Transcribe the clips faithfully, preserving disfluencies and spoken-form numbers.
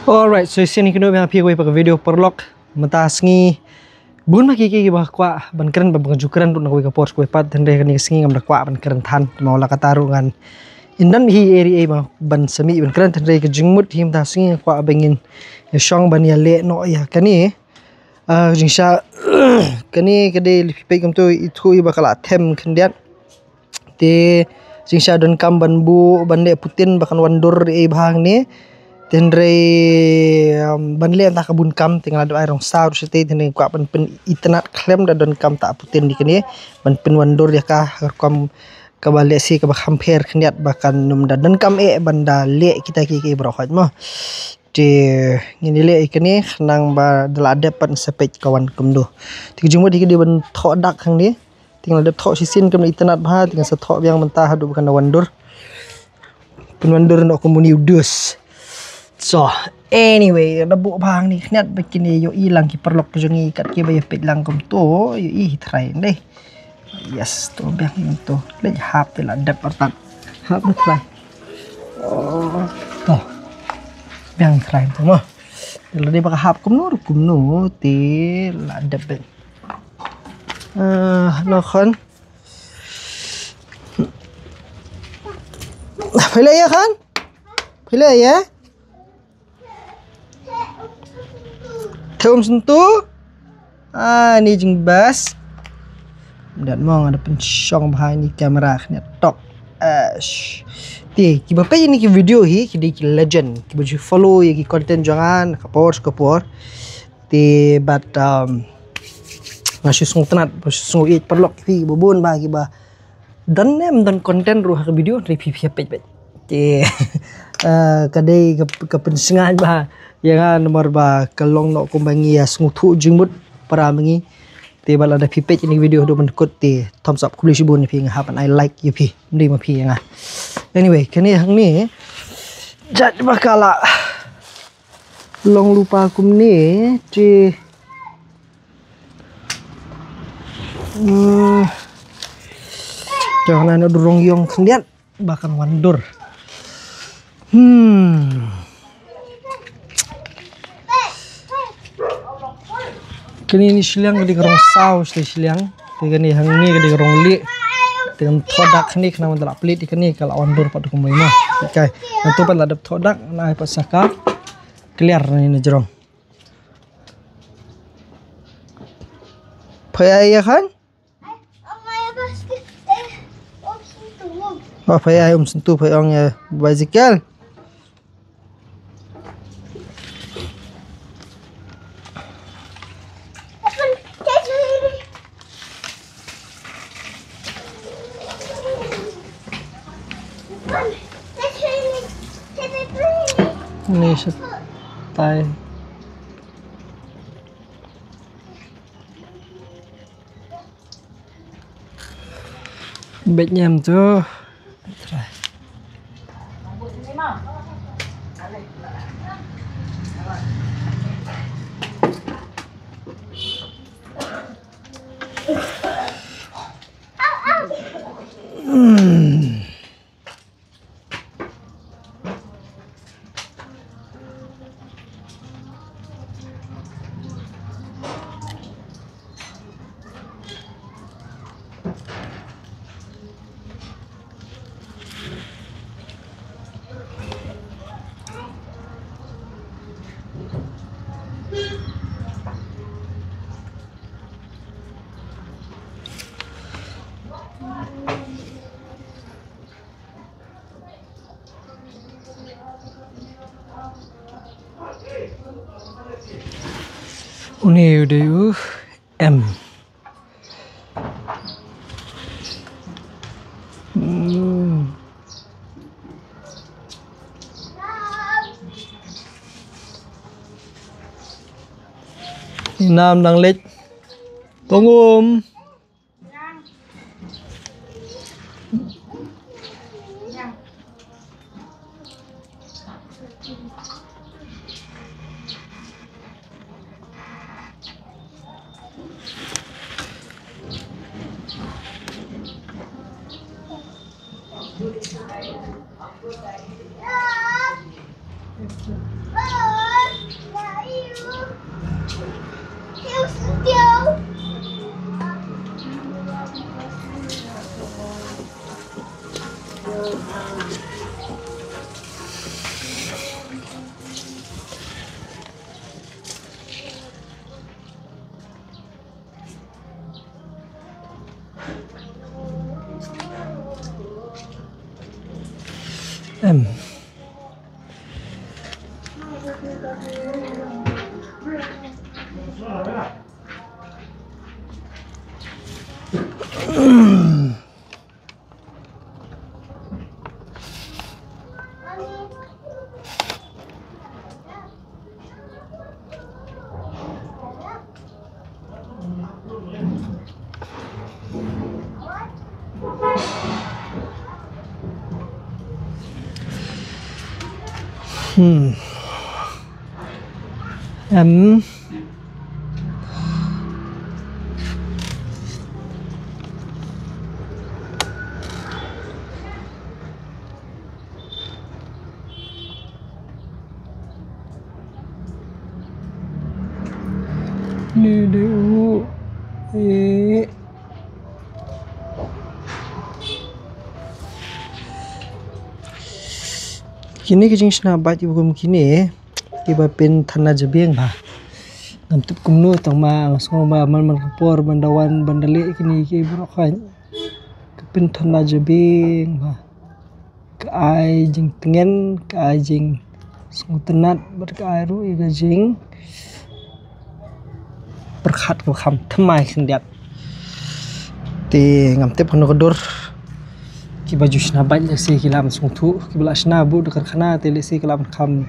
Alright, so shisien hi kano biang phi kawei pat ka video paralok. Mynta sngi bun ma ki ki ba kwah ban kren, ba ban ju kren ruh na kawei ka por kawei pat, hynrei kane ka sngi ngam da kwah ban kren than. Tama la kata ruh ngan yndan hi eri ei ba ban sami ban kren, hynrei ka jingmut hi mynta sngi nga kwah ba ngin ïa shong ban ïa leh noh ïa kane. Ah, jingshisha kane ka dei lipipei kumto, ithuh hi ba ka la them khyndiat. Te jingshisha donkam ban buh ban leh putin ba kan wan dur ei bha hangne. Te hynrei, um, ban leh ta ka bun kam, te nga la dep ai rong saw ruh shatei, te hynrei kwah ban pynitynnad khlem da donkam ta putin di kane ban pynwan dur ïa ka, ka rukom kaba leh shi kaba kham pher khyndiat ba kan nym da donkam eh ban da leh kita ki ki baroh hoi mo. Te ngin ïa leh ïa kane khnang ba da la dep pat sa peit ka wan kumno. Te ka jingmut hi ka dei ban thoh dak hangne. Te nga la dep thoh shisien kam itynnad bha, te ngan sa thoh biang mynta haduh ba kan da wan dur. Pynwan dur noh kum une u dus. So, anyway, da buh bha hangne khyndiat ba kin ïohi lang ki paralok jong ngi kat kiba ïa peit lang kumto, ïohi hi trai dei. Yes, to biang hi to. Leh hap te la dep artat. Hap na trai. Oh, to. Biang trai to mo. Te la dei ba ka hap kumno ruh kumno te la dep. Ah, no khan. Phi leh ïa khan? Phi leh ïa? Te um syntu? Ah, ni jingbas. Ym dei mo nga da pynshong bha ïa ini kamera khyndiat tok. Ash. Te kiba peit ïa ini ki video hi ki dei ki legend, kiba ju follow ïa ki content jong nga na ka por sha ka por. Te bad, um, nga shu sngewtynnad, shu sngewieit paralok phi kiba bun bha kiba don ne ym don content ruh ha ka video, hynrei phi phi peit peit. Te, eh, ka dei ka, ka pynsngaid bha ïa nga namar ba ka long noh kumba ngi ïa sngewthuh jingmut para ma ngi. Te bad lada phi peit ïa ini video haduh ban kut te thumbs up, khublei shibun ïa phi, nga hap ban ai like ïa phi, ym dei ma phi ïa nga. Anyway, kane hangne jait ba ka la long lypa kumne te. Hmm. Te hangne na u rong ïong khyndiat ba kan wan dur. Hmm. Kane ni shiliang ka dei ka rong saw sha shiliang. Te kane hangne ka dei ka rong lieh. Te kan thoh dak kane khnang ban da la plie ïa kane ka la wan dur pat kumne mo. Te kai. Ngan tu pat la dep thoh dak, ngan ai pat sa ka clear na jrong. Phi ai ïa khan? Oh, phi ai um syntu, phi ong ïa bicycle. Ni shatai. Beit ñiam tu. Une u dei u M. Hmm. Ïa nam nang leit. Tong um. Em. Hmm. Em. Ni dei u. Eh. Kine ki jingshna bad kiba kum kine, kiba pynthana jabieng bha. Ngam tip kumno tang ma nga sngew ba man man ka por ban da wan ban da leh kine ki baroh kane. Ka pynthana jabieng bha. Ka ai jingtngen, ka ai jingsngewtynnat, bad ka ai ruh ïa ka jingpyrkhat kaba kham thymmai khyndiat. Te ngam tip hano ka dur. Kiba ju shna bad lehse ki lah ban sngewthuh, kiba la shna buh da karkhana te lehse ki lah ban kham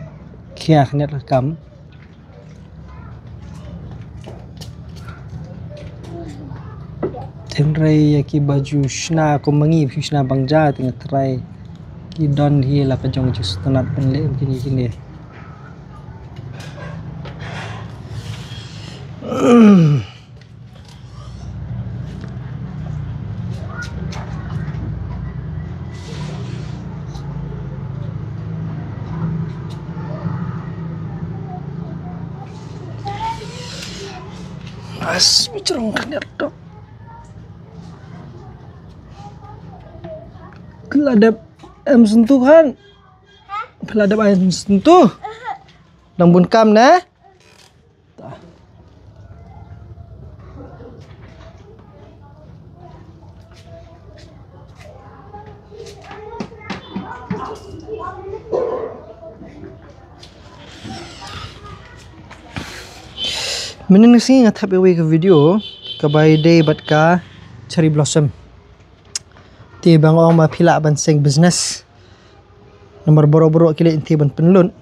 khia khyndiat ka kam. Hynrei ïa kiba ju shna kum ma ngi, ba ju shna bang ja, te nga tharai ki don hi la ka jong ju sngewtynnat ban leh kine kine. As, bichara kan ya tok. Kala dep em sentuh kan? Kala dep em sentuh. Dang bun kam ne? Mynhynnin ka sngi nga thep ïa kawei ka video kaba ïadei bad ka cherry blossom. Te ba nga ong ba phi lah ban seng business. Namar baroh baroh ki leh te ban pynlut.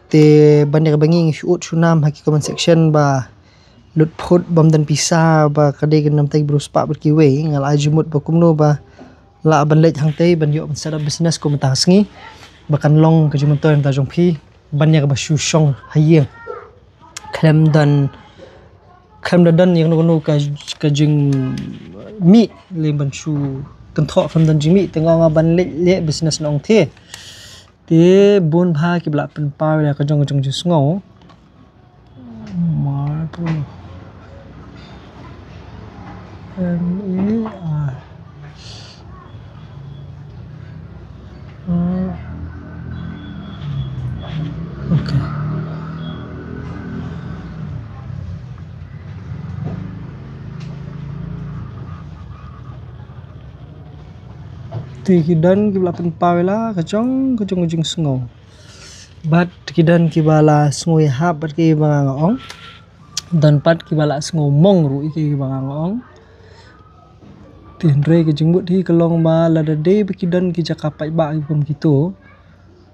Te ban ïa kaba ngi ngi shu ud shu nam ha ki comment section ba lut phut bym don pisa ba ka dei ka namtei ki briew spah bad kiwei, nga la ai jingmut ba kumno ba lah ban leit hangtei ban ïoh ban set up business kum mynta ka sngi ba kan long ka jingmyntoi mynta jong phi ban ïa kaba shu shong ha ïing. Khlem don, khlem da don ïa kano kano ka, ka jingmih lei ban shu kynthoh, khlem don jingmih te nga ong ban leh, leh business na ong te. Te bun bha kiba la pynpaw ïa ka jong ka jong jingsngew. Mar tu. M A R. Ah. Okay. Te ki don kiba la pynpaw ïa la ka jong ka jong ka jingsngew. Bad ki don kiba la sngew ïahap bad kiba nga ong. Don pat kiba la sngew mong ruh ïa kiba nga ong. Te hynrei ka jingmut hi ka long ba lada dei ba ki don ki jaka paidbah ki kum kito,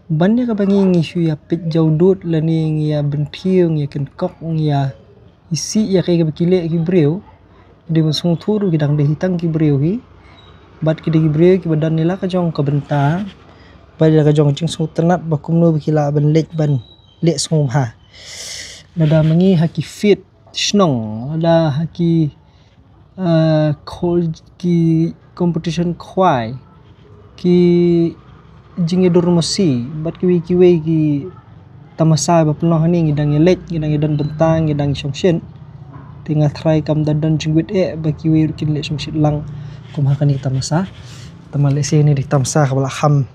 ban ïa kaba ngi ngi shu ïa peit jawdud lane ngi ïa bynthiew, ngi ïa kynkok, ngi ïa isih ïa kaei kaba ki leh ki briew. Dei ban sngewthuh ruh ki dang dei hi tang ki briew hi. Bad ki dei ki briew kiba don ïa la ka jong ka bynta bad ïa la ka jong ka jingsngewtynnat ba kumno ba ki lah ban leit ban leh sngewbha. Lada ma ngi ha ki field shnong, lada ha ki, ah, khol-, ki competition khwai, ki jingïadur masi bad kiwei kiwei ki tamasa ba pynlong hangne ngi dang ïa leit, ngi dang ïa don bynta, ngi dang ïa shongshit. Te nga trai kam da don jingwit eh ba kiwei ruh kin leh shongshit lang kum ha kane tamasa. Te ma lehse ne dei tamasa kaba la kham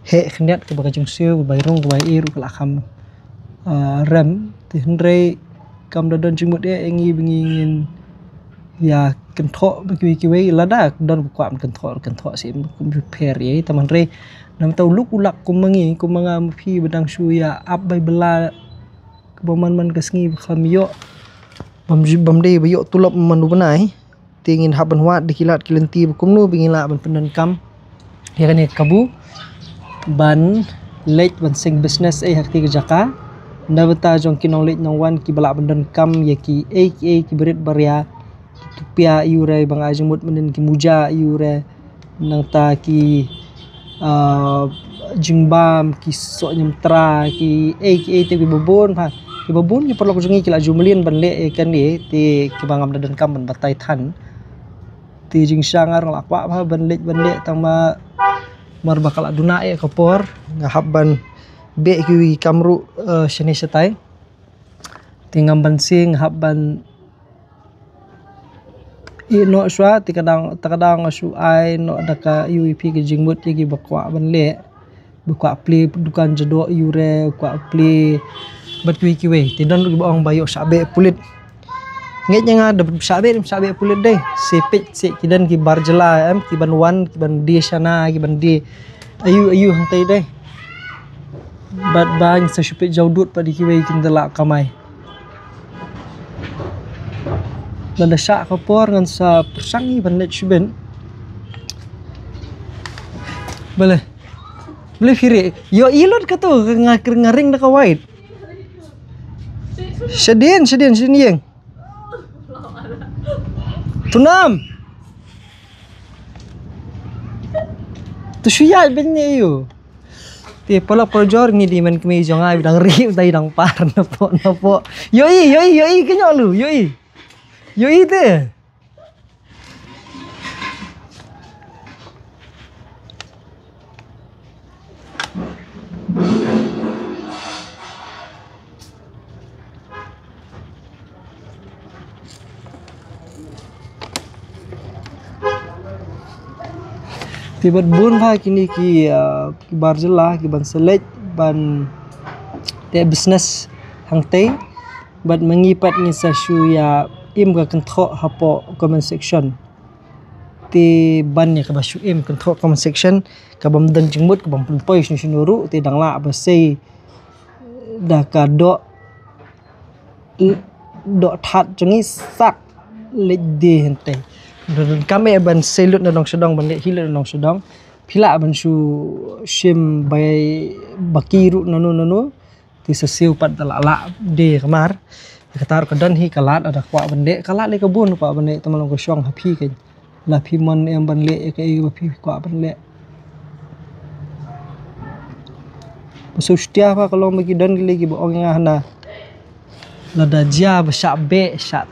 heh khyndiat, kaba ka jingsiew, kaba bai rung, kaba ïa ruh ka la kham, ah, rem. Te hynrei kam da don jingmut eh ïa ngi ba ngin ïa kynthoh ba kiwei kiwei, lada don ba kwah ban kynthoh, kynthoh shisha, kum ju pher ïa, tang hynrei namar u luk u lak kum ma ngi, kum ma nga ma phi ba dang shu ïa ap bai bylla kaba man man ka sngi ba kham ïoh, bym ju, bym dei ba ïoh tulop man u bnai. Te ngin hap ban wad da ki lad ki lynti ba kumno ba ngin lah ban pyndonkam ïa kane ka kabu ban leit ban seng business eh ha kata ka jaka. Na bynta jong ki nongleit nongwan kiba lah ban donkam ïa kiei kiei ki barit baria, ki tupia ïa u re ba nga ai jingmut mynnin, ki muja ïa u re, nangta ki, ah, jingbam, ki soh ñiamtra, kiei kiei te kiba bun bha. Kiba bun ki paralok jong ngi ki la ju mlien ban leh ïa kane, te kiba ngam da donkam ban batai than. Te jingshisha nga ruh nga la kwah bha ban leit ban leh, tang ma mar ba ka la duna eh ka por, nga hap ban beh kiwei ki kam ruh, eh, shane shatai. Te ngam ban sing, hap ban ïeh noh shuwa, te ka dang, te ka dang shu ai noh da ka ïa u ïa phi ka jingmut ïa kiba kwah ban leh. Ba kwah plie dukan jadoh ïa u re, kwah plie bad kiwei kiwei. Te don ruh kiba ong ba ïoh shah beh pulit. Ngeit ïa nga da shah beh, shah beh pulit dei. Seh peit seh ki don ki bar jylla em, ki ban wan, ki ban die shana, ki ban die aiu aiu hangtei dei. Bad ba ngi sa shu peit jaw dud pat ïa kiwei kin da lah kamai. Lada shah ka por ngan sa pyrshang ïa ban leit shibit. Balei? Balei phi ri? Ïohi lut kato, nga, nga ring da ka wait. Shadien, shadien, shadien ïeng. Tunam. Tu shu ïaid beit ne ïu. Te pala pala jor ngi dei man kmie jong nga, dang ri, dang par napoh napoh. Ïohi, ïohi, ïohi, kynjoh lu, ïohi. Ïohi te. Te bad bun bha kine ki, ah, ki bar jylla ki ban sa leit ban teh business hangtei. Bad ma ngi pat ngi sa shu ïa im ka kynthoh hapoh comment section. Te ban ïa kaba shu im kynthoh comment section, kabym don jingmut, kabym pynpoi shano shano ruh, te dang lah ba sei da ka doh, doh that jong ngi sak leit die hangtei. Donkam eh ban sei lut na nongshong shnong, ban leit hi lut na nongshong shnong. Phi lah ban shu shim bai baki ruh nano nano. Te sa siew pat da lah lah die kamar. Kata ruh ka don hi ka lad, lada kwah ban leh, ka lad leh ka bun kwah ban leh, tang ma long ka shong ha phi kein. La phi mon em ban leh ïa kaei ba phi kwah ban leh. Ba shu stia ba ka long ba ki don ki lei kiba ong ïa nga hana. Lada jia ba shah beh, shah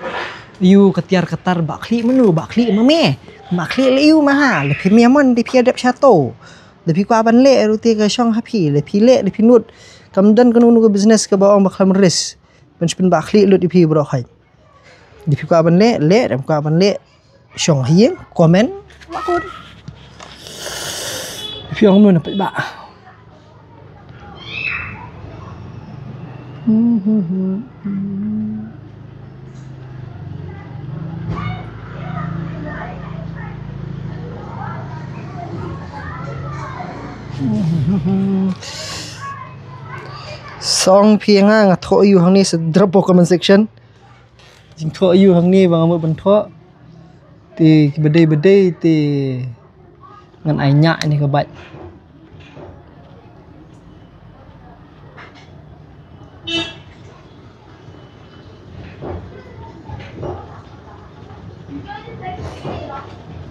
ïu ka tiar ka tar, ba khlieh mano, ba khlieh ma me. Ma khlieh leh ïu ma ha, lada phi me mon dei phi ïa dep shato. Lada phi kwah ban leh ruh te ka shong ha phi, lada phi leh, lada phi nud. Kam don kano kano ka business kaba ong ba khlem risk. Ban shu pynbah khlieh lut ïa phi baroh khoit. Lada phi kwah ban leh, leh, lada phi kwah ban leh shong ha ïing, comment, ba kur. Lada phi ong mano na pynbah. Song phi nga, nga thoh ïu hangne sa drop ha comment section. Jingthoh ïu hangne ba nga mut ban thoh. Te kiba dei ba dei te ngan ai ñiah ïa kane ka bike.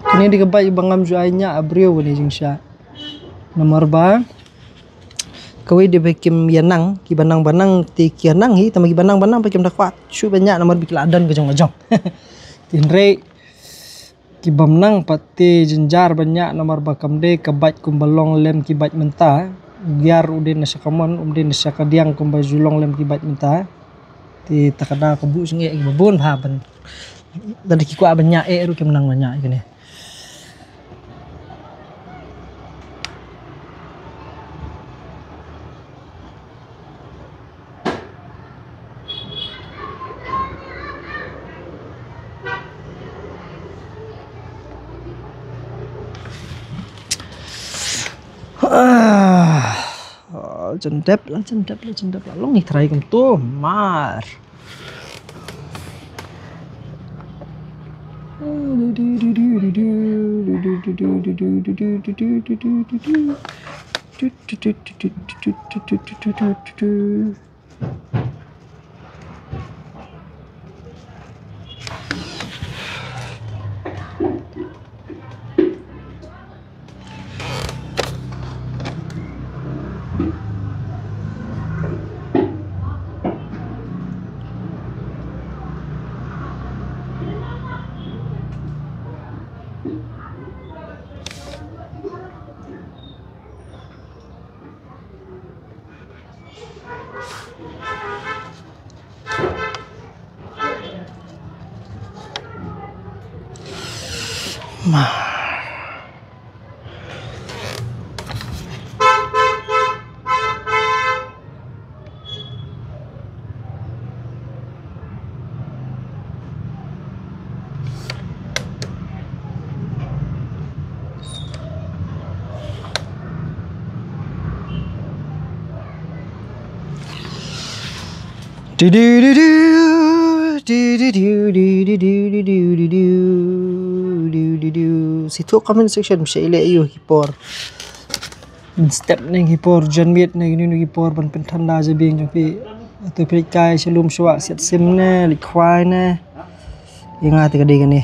Kane dei ka bike ba ngam ju ai ñiah ha briew kane jingshah. Namar ba kawei de ba kim ïa nang, kiba nang ba nang te ki ïa nang hi, tang ma kiba nang ba nang ba kim da kwah shuh ban ñiah namar ba ki la don ka jong ka jong. Te hynrei kibym nang pat te jynjar ban ñiah namar ba kam dei ka bike kumba long lem ki bike mynta. Gear u dei na sha ka mon, um dei na sha ka diang kumba ju long lem ki bike mynta. Te ta ka daw ka buh jingeh kiba bun bha ban. Lada ki kwah ban ñiah eh ruh kim nang ban ñiah ïa kane. Ah, la jan dep, la jan dep, la jan dep, la long ïa trai kumto mar. Sito comment section, sha ïaleh ïa ki por. Mynstep ne ki por janmiet ne ki, ne ki por ban pynthanda jabieng jong phi. Atu phi leit kai sha lum shuwa, siat sim ne leit khwai ne. Ïa nga te ka dei kane.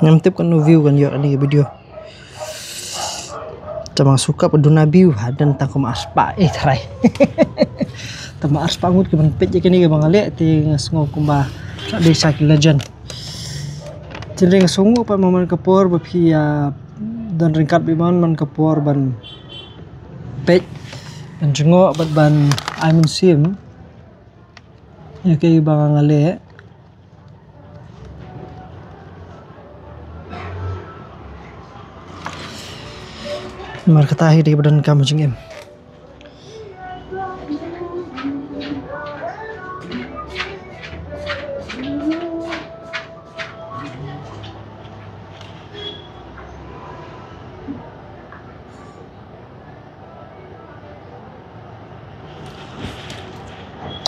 Ngam tip katno view kan ïoh ïa kane ka video. Tangba nga sngewkap ka duna view, haduh tang kumba arspah, eh, trai. Tangba arspah ngut ki ban peit ïa kane kaba nga leh, te nga sngew kumba ka dei sa ki legend. Hynrei nga sngewnguh pat man ka por ba phi, ah, don ryngkat bad nga man ka por ban peit, ban jngoh bad ban ai mynsiem ïa kaei ba nga leh. Namar kata hi dei ba donkam jingim.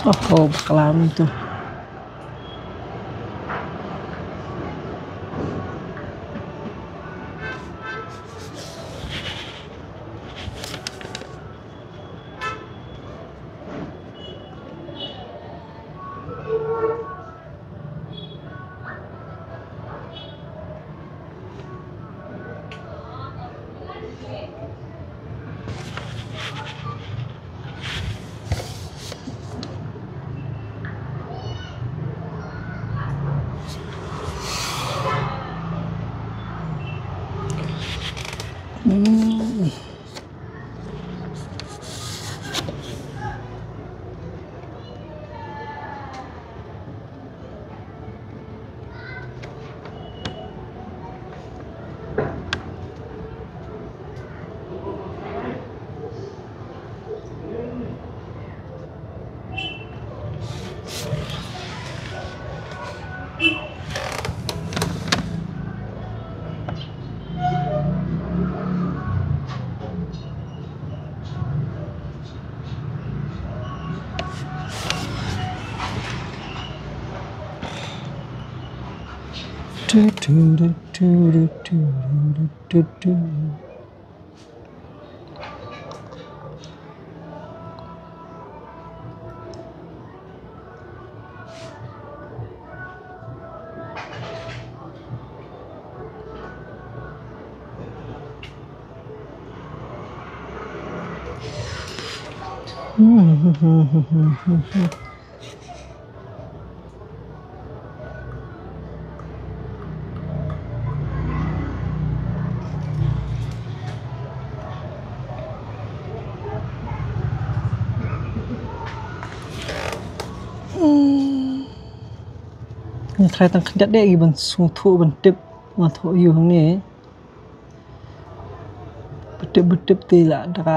Oh, oh, bakla mynta. Nga try tang khyndiat de, ban sngewthuh ban tip, nga thoh ïa u hangne. Ba tip ba tip te la da ka.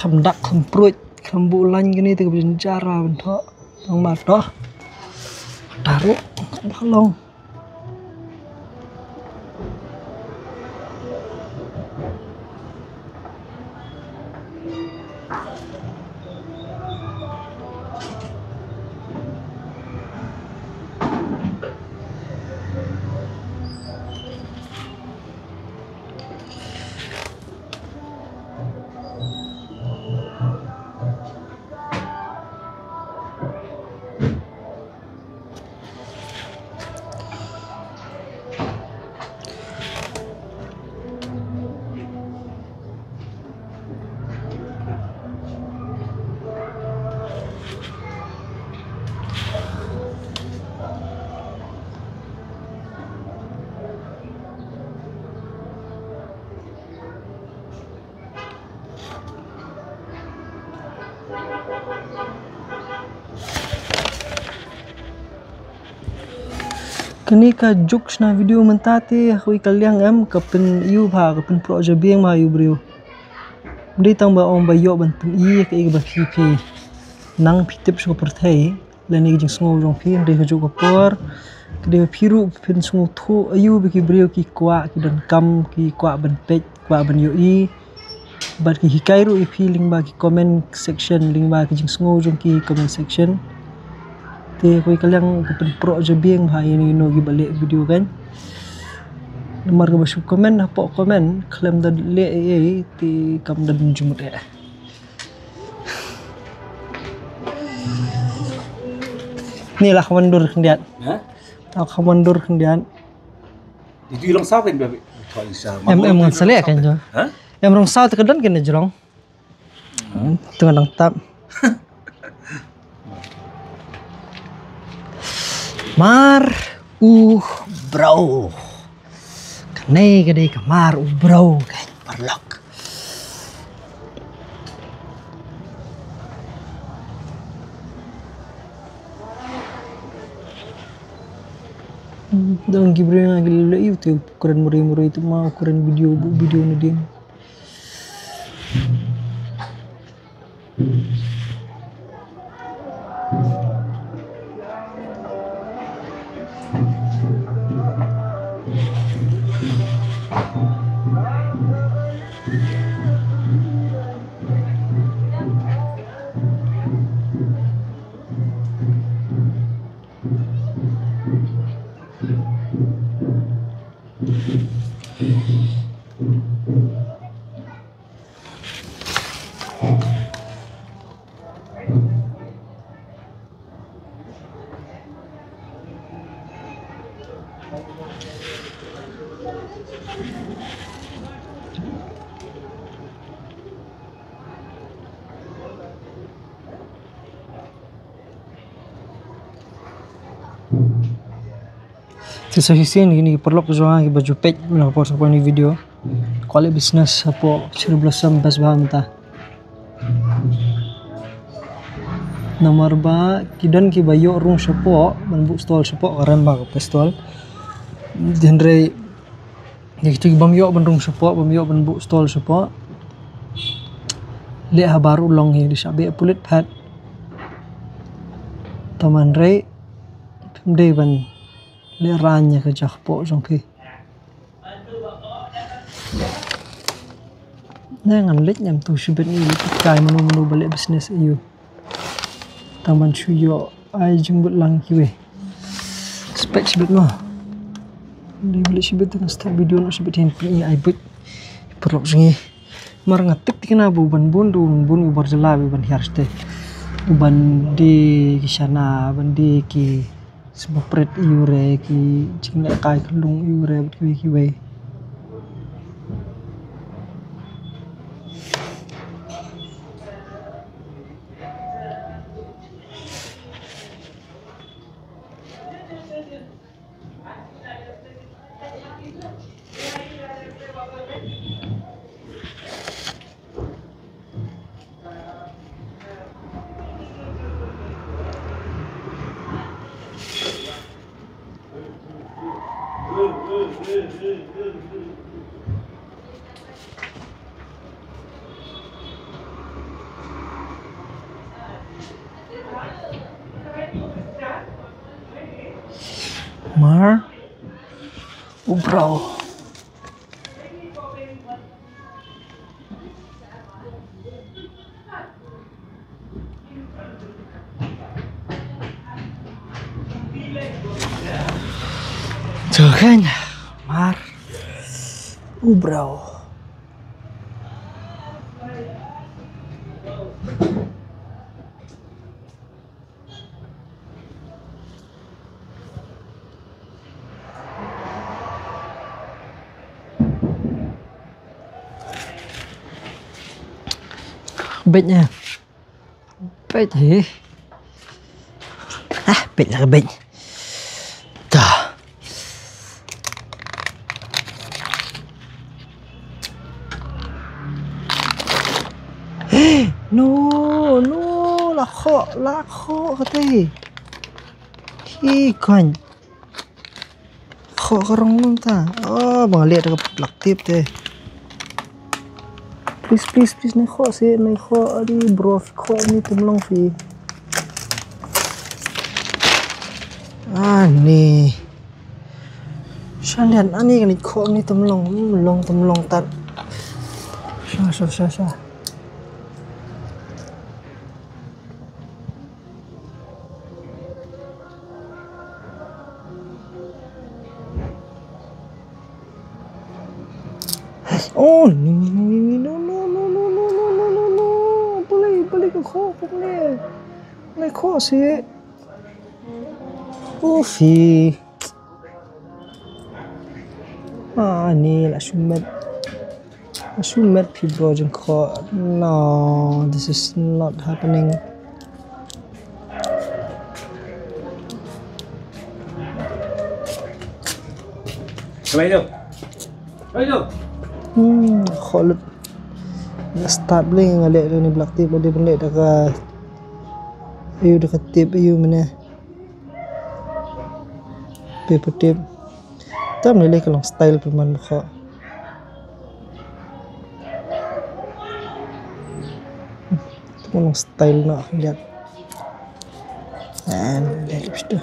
Kham dak, kham pruit, kham buh lain kane te ka bynjar ban thoh. Tang ma to. Taruh, dak long. Kane ka juk shna video mynta te ha kawei ka liang em, ka pyn-ïoh bha, ka pynproh jabieng bha ïa u briew. Ym dei tang ba ong ba ïoh ban pyni ïa kaei kaba phi phi nang phi tip sha ka pyrthei lane ka jingsngew jong phi, hynrei ha kajuh ka por ka dei ba phi ruh phin sngewthuh aïu ba ki briew ki kwah, ki donkam, ki kwah ban peit, kwah ban ïohi. Bad ki hikai ruh ïa phi lyngba ki comment section, lyngba ki jingsngew jong ki comment section. Te kawei ka liang ka pynproh jabieng bha ïa ino ino kiba leh video kan. Namar kaba shu comment hapoh comment khlem da leh ei ei te kam da don jingmut eh. Ni lah ka wandur khyndiat. Ha? Lah ka wandur khyndiat. Itu rong saw kan, babi? Em, em, ngan selek kan, jo. Ha? Em, rong saw te ka don kan, jrong. Hmm, tu ngan tap. Mar u brau. Kane ka dei ka mar u brau, ka paralok. Dang ki briew nga ki leh ïa u te u kren murei murei te ma u kren video, buh video na dien. Te sa shisien kine ki paralok jong nga kiba ju peit mynta ka por sha ka por kane ka video. Kwah leh business hapoh Cherry Blossom Best Buy mynta. Namar ba ki don kiba ïoh rung shapoh ban buh stall shapoh, ka rem ba ka pei stall. Hynrei Ïa kito ki bym ïoh ban rung shapoh, bym ïoh ban buh stall shapoh. Leh habar u long hi, dei sha beh pulit pat. Tang ban rei, phim dei ban leh rang ïa ka jaka poh jong phi. Ne ngan leit ñiam tu shibit ni, leit kai mano mano ba leh business ïa u. Tang ban shu ïoh ai jingmut lang kiwei. Spek shibit ma. Lei lei shibit, tang start video noh shibit, hin pyn ai buit. Paralok jong ngi. Mar nga tip thikna ba u ban bun, du u ban bun u bar jylla, u ban hiar shatei. U ban die ki shana, ban die ki sma pret ïa u re, ki jingleh kai ka lung ïa u re bad kiwei kiwei. Mar u brau. Tuh kan, mar u brau. Beit ïa. Beit hi. Ah, beit la beit. Ta. No, no, la khoh, la khoh kata hi. Hi kon. Khoh ka rong mynta. Oh, ba nga leh da ka black tape te. Please, please, please, ne khoh seh, ne khoh, adi bro, khoh ni tum long phi. Ani. Sha lian ani kane khoh ni tum long, hmm, long tum long tat. Sha, sha, sha, sha. Oh, ni, ni, ni, ni, no, no, no. Balei, balei ka khoh, balei. Balei khoh seh. Ufi. Ah, ni la shumet. Shumet phi bro jingkhoh. No, this is not happening. Hello. Hello. Hmm, khoh lut. Nga start bling nga leh da ni black tape, leh da ka. Ayu da ka tape ayu mene. Paper tape. Tam lei lei ka long style pynban ba khoh. Tam long style na khyndiat. And lei lei pista.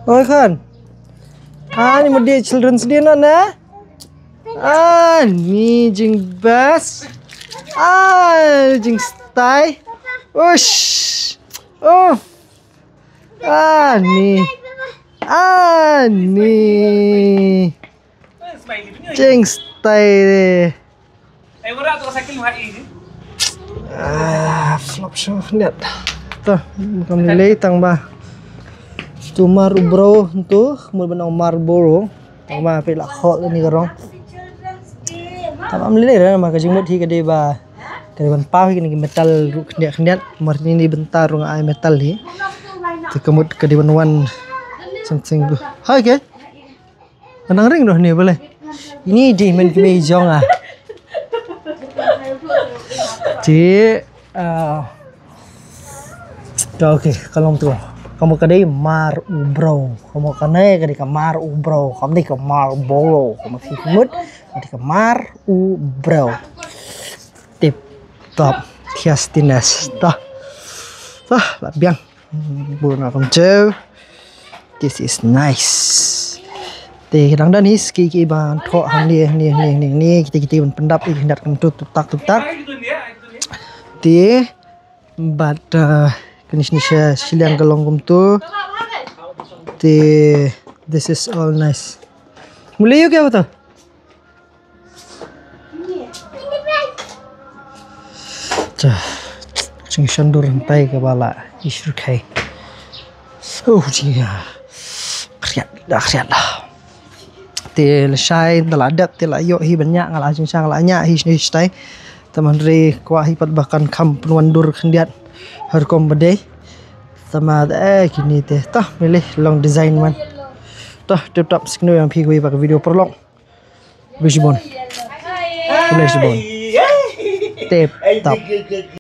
Oi khan. Ani mudi Children's Day na na. Ani jing best. Ani jing style. Ush. Uff. Ani. Ani. Jing style. Ah, flop show net. To, kam lei tang ba. Tu mar u bro tu, mut ban ong mar bro. Tang ba phi la khoh ni ka rong. Tang ba lei re ma ka jingmut hi ka dei ba. Ka dei ban paw hi ka ni metal ruh khyndiat khyndiat. Mar ni ni bynta ruh nga ai metal hi. Te ka mut ka dei ban wan. Something blue. Hai ke? Ka nang ring noh ni boleh. Ini di men kami jong ah. Ti ah. To, okay, ka long tu. Ka mut ka dei mar u bro. Ka mut kane ka dei ka mar u bro. Ka mut dei ka mar bolo. Ka mut si mut ka dei ka mar u bro. Tip top. Thias tinas. Tah. Tah, la biang. Bun akum cheu. This is nice. Te ka dang don hi ski ki ban thoh hangne, hangne, hangne, hangne, hangne. Kita, kita ban pyndap ïa ki khyndiat kumtu, tup tak, tup tak. Te bad, uh, kane shane sha shiliang ka long kumtu. Te this is all nice. Muli ïa ka to. Cha, jingshon dur hyntai kaba la isyrkhei. Oh, jia. Khriat, da khriat la. Te lashai, da la dep, te la ïoh hi ban ñiah, nga la jingshang la ñiah hi shane shatai. Te mynta kwah hi pat ba kan kham pynwan dur khyndiat. Har kom ba dei. Te ma, eh, kine te. Tah, milih long design man. Tah, tip top, sngewbha ïa phi kawei ba ka video paralok. Bishbon. Bishbon. Tip top.